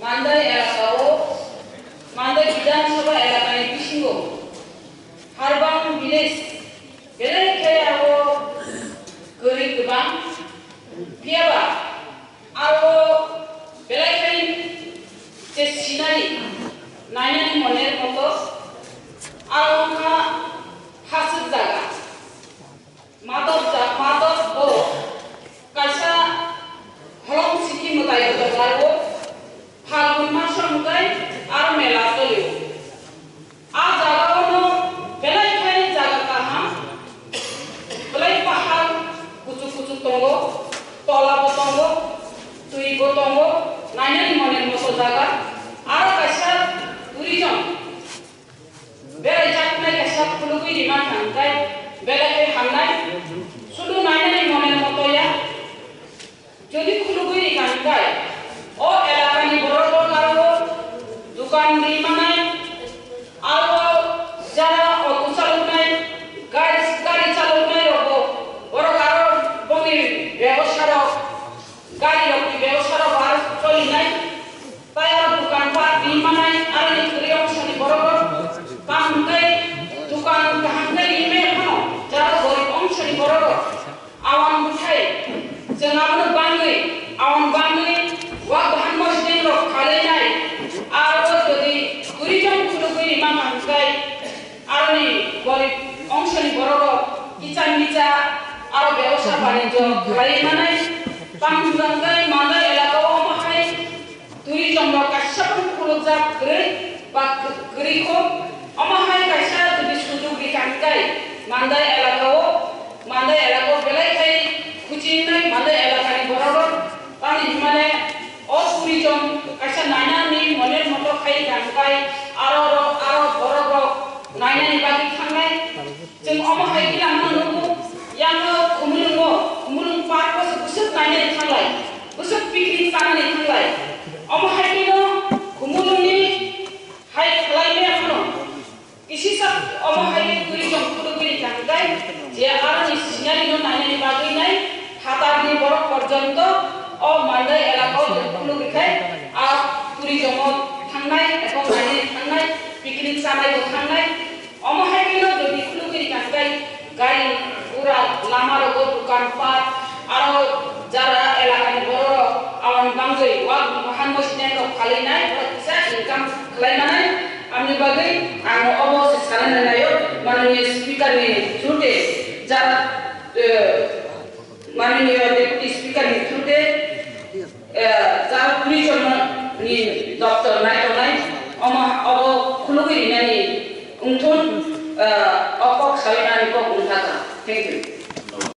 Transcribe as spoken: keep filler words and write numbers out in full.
Mandai elakao, Mandai Bidhan Sabha elakani bisingo Harbang village belai khe aro kwrwi kwbang, phiyaba aro belai khe je scenery nainani moner moto, aro wngkha hasik jaga. Madok ja-, madok bo kaisa holong siki mwtai bo tongo, Phalgun maso mwtai aro mela cholio. A jagao no belai khai jaga kaham, belai pahal kuchuk kuchuk tongo, tola bo tongo, twi bo tongo, nainani moner moto jaga. Aro kaisa tourism Berai jaknai kaisa khulugwi rima thang khe belai khe hamnai. Sudu nainani moner moto ya. Jodi khulugwi rikha hwn khe o elakani borok rok aro dukan ri manai, aro jara auto chaloknai, gari, gari chaloknai rok bo borok aro bongni bebosa rok, gari rok ni bebosa rok aro cholinai. Tei aro dukan pat ri manai aroni kwrwi ongshoni borok rok. Kaham khe dukan kaham khe ri maya phano jara gorib ongshoni borok rok. Awan bwthai chwng abono bangwi, awan bangwi wak bahan mosdeng rok khalai nai. Aro jodi tourism khulugwi rima hwn khe aroni gorib ongshoni borok rok kicha micha aro bebosa banijyo khlai manai. Kaham khe Mandai elaka o omo hai Tourism rok kaisa phano khulukjak kwrwi ba kwrwi kho. Omo hai kaisa jodi sujuk rikha hwn khe Mandai elaka o, Mandai elaka o belai khai khuchingnai Mandai elakani borok rok. Tamni hwnmale o tourism kaisa nainani moner moto khai rikha hwn khe aro rok, aro borok rok nainani bagwi thangnai. Chwng omo hai khe lama nugo, yango Khumulwngo, Khumulwng park o se bwswk nainani thanglai, bwswk picnic chanani thanglai. Omo hai kheno Khumulwngni hai khlai maya phano kisisa omo hai khe tourism khulugwi rikha hwn khe je aroni scenery no nainani bagwi nai phatarni borok porjonto o Mandai elaka o khulugwi khai a tourism o thangnai, ebong nainani thangnai, picnic chanai bo thangnai. Omo hai kheno jodi khulugwi rikha hwn khe gari gura lama rogo dukan pat aro jara elakani borok rok awan bangwi wak bahan mosdeng rok khalai nai borok kisa income khlai manai. Amni bagwi ang obo se sanani naio mananiya speaker ni through te jara, eh, Mananiya Deputy Speaker ni through te, eh, jara tourism ni doptor nai tongnai, omo obo khulugwi rinani wngthun, eh, o kok sawi nani kok wngkha ta. Thank you.